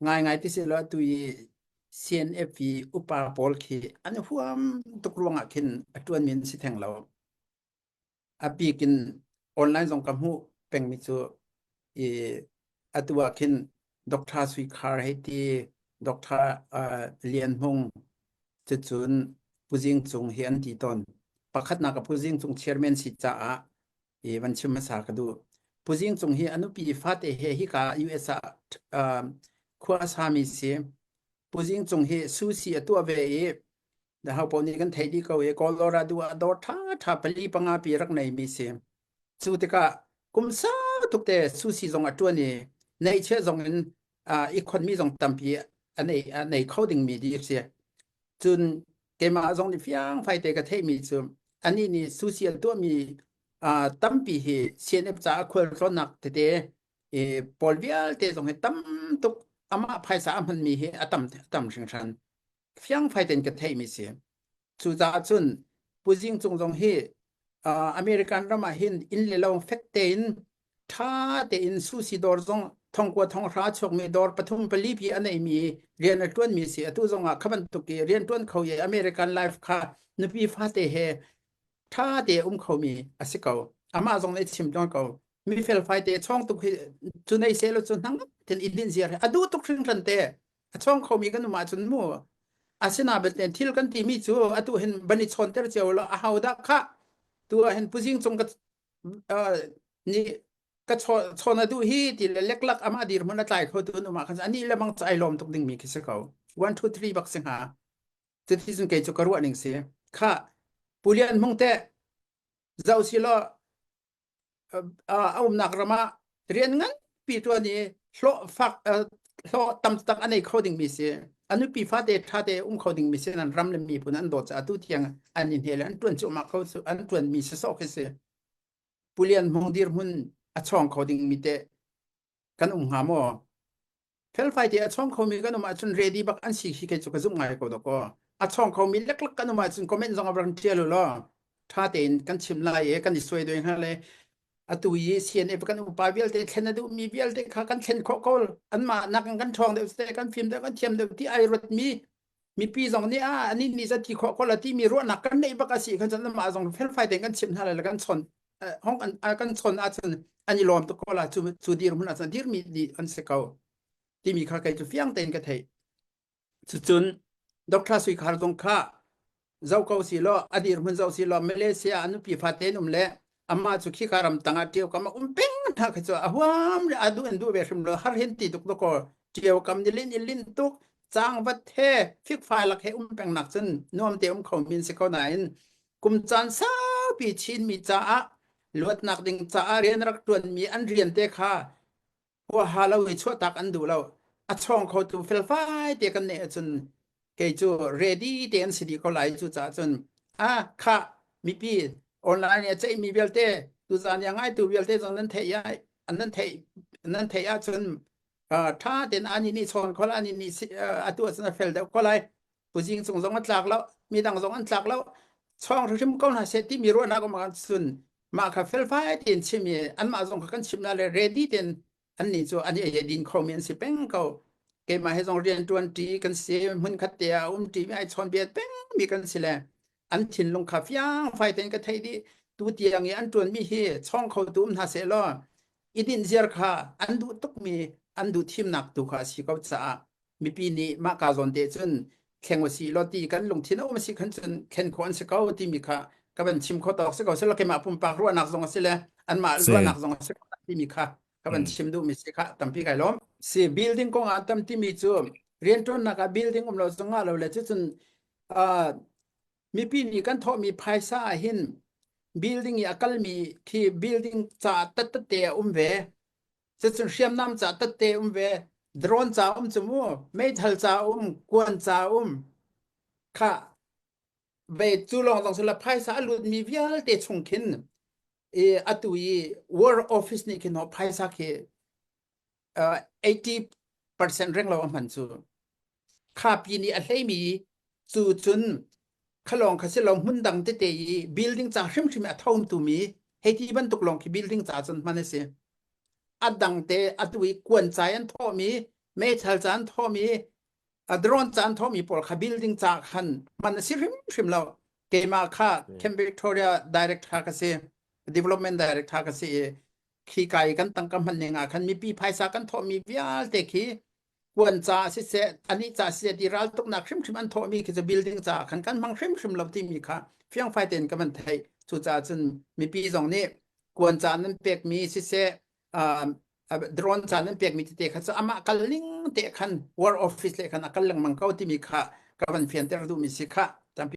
Ngaingai ti seh law atu i CNF i upa pawl khi an huam tuk ruangah khin a ṭuanmi an si theng lo. A bik in online zong ka hmuh pengmi cu i atu ah khin Dr. Sui Khar hei ti, Dr. Uh, Lian Hmung cucun Pu Zing Cung hi an ti tawn. Pakhatnak a Pu Zing Cung chairman si caah i van chim hmasa ka duh. Pu Zing Cung hi a nupi fate he hika US ah uh, khua a sami si. Pu Zing Cung hi sushi a tuah ve i ho paoh nih kan theih dih ko i Colorado ah dawr ṭha ṭha pali panga pi rak neimi si. Cu tikah kum sau tuk te sushi zong a ṭuan i neihchiah zong in uh, i khonmi zong tampi a nei a nei kho dingmi di si. Cun keimah zong nih fiang fai te ka theihmi cu anih nih sushi a tuahmi uh, tampi hi CNF caah khualtlawnnak tete i pawl vialte zong hi tam tuk amah phaisa a hmanmi hi a tam a tam hringhran. Fiangfai tein ka theihmi si. Cucaah cun Pu Zing Cung zong hi uh, American ram ah hin inn le lo fek tein ṭha tein sushi dawr zong thongkua thonghra chuakmi dawr pathum pali pi a neimi rian a ṭuanmi si. Atu zong ah kha bantuk i rian ṭuan kho i American life kha nupi fate he ṭha te um khomi a si ko. Amah zong nih chim tawn ko. Mi felfai te chawng tuk hi cu nei seh law cu hnangam ten i din ziar hi a duh tuk hringhran te. A chawng khomi kan um ahcun mu asina belte thil kan timi cu atu hin ban i chawnter cio lo a ho dah kha tu ah hin puzing cung ka nih ka chawn a duh hi ti le leklak amah dirhmun a tlai kho tu an um ah khan ani le bang cu ai lawm tuk dingmi khi si ko 1 2 3 bak si hnga cuti cun kei cu ka ruah ning si kha Pulian Hmung te zoh si law a umnak ram ah rian nganpi ṭuan i hlawh fak hlawh tam tak a nei kho dingmi si a nupi fate ṭha te um kho dingmi si nan ram le miphun an dawt caah atu tiang an i hne le an ṭuan cuahmah kho an ṭuanmi si sawh khi si Pu Lian Hmung dirhmun a chawng kho dingmi te kan um hnga maw? Felfai te a chawng khomi kan um ahcun ready bak an si khi kei cu ka zumh ngai ko dawkaw. A chawng khomi leklak kan um ahcun comment zong a rak ṭial u law ṭha tein kan chim lai i kan i suai doi hna le atu i CNF kan upa vialte thlen a duhmi vialte kha kan thlen khawh ko anmah nakin kan ṭhawng deuh te kan fim deuh kan thiam deuh ti ai ruatmi mipi zong nih a ani nih za ti khawh ko la timi ruahnak kan neih bak a si khan cun amah zong felfai tein kan chimh hna lai le kan chon hong kan kan chon ahcun an i lawm tuk ko la cu cu dirhmun ahcun dirmi dih an si ko timi kha kei cu fiang tein ka theih cucun Dr. Sui Khar zong kha zoh ko si law a dirhmun zoh si law Malaysia a nupi fate in um le amah cu khika ram tangah ṭio kam a um peng hna kha cu a huam le a duh in duh ve hrim lo har hin ti tuk ko ṭio kam ni lin in lin tuk cangvat he fikfai lak he um peng nak cun nuam te um kho min si ko nain kum caan saupi Chinmi caah luatnak ding caah rian rak ṭuanmi an rian te kha huaha lo i chuahtak an duh lo a chawng khotu felfai te kan neih ahcun kei cu ready te an si dih ko lai cu caah cun a kha mipi online i a ceihmi vialte tuzaan i a ngaitu vialte zong nan theih ai nan theih nan theih ahcun ṭha tein ani nih chawn kho lai ani nih atu ahcun a fel deuh ko lai puzing cung zong a tlak lo midang zong an tlak lo chawng hrim ko hna seh timi ruahnak um ahcun mah kha felfai tein chim i anmah zong kha kan chimh hna le ready tein annih cu an i din khomi an si peng ko keimah he zong rian ṭuan ṭi kan si hmun khat te ah um ṭi mi ai chawn biat peng mi kan si le an thinlung kha fiang fai tein ka theih dih tu tiang i an ṭuan mi hi chawng kho tu um hna seh law i dinh ziar kha an duh tukmi an duh thimnak tu kha a si ko caah mipi nih mah ka zawn te cun thleng usi law ti kan lungthin a um si khan cun thlen khawh an si ko timi kha ka van chim kho tawk si ko silo keimah pumpak ruahnak zong a si le anmah ruahnak zong a si ko timi kha ka van chim duhmi si kha tampi kai lawm si building kong ah tam timi cu rianṭuannak ah building um lo zong ah lo le cucun mipi nih kan thawhmi phaisa ah hin building i a kalmi khi building ca tatte a um ve Cucun hriamnam ca tette um ve, drone ca um cu mu, meithal ca um, kuan ca um. Kha ve cu lawng zong sila phaisa a lutmi vialte chung khin i atu i war office nih khin ho phaisa khi uh, 80% reng lo a hman cu. Kha pi nih a hleimi cu cun khalawng kha si lo hmun dang tete i building ca hrimhrim a thomtu mi hei ti bantuk lawng khi building ca cun hman a si. A dang te atu i kuan cai an thawhmi Meithal ca an thawhmi a drone ca an thawhmi pawl kha building ca khan hman a si hrimhrim lo. Keimah kha Camp Victoria director ka si, development director ka si i khi kai kan tangka hman ning ah khan mipi phaisa kan thawhmi vialte khi kuan ca siseh anih ca siseh ti raltuknak hrimhrim an thawhmi khi cu building ca khan kan hmang hrimhrim lo timi kha fiangfai tein ka van theih. Cucaah cun mipi zong nih kuan ca nan pekmi siseh drone ca nan pekmi tete kha cu amah kal ning te khan war office le khan a kal lengmang ko timi kha ka van fianter duhmi si kha.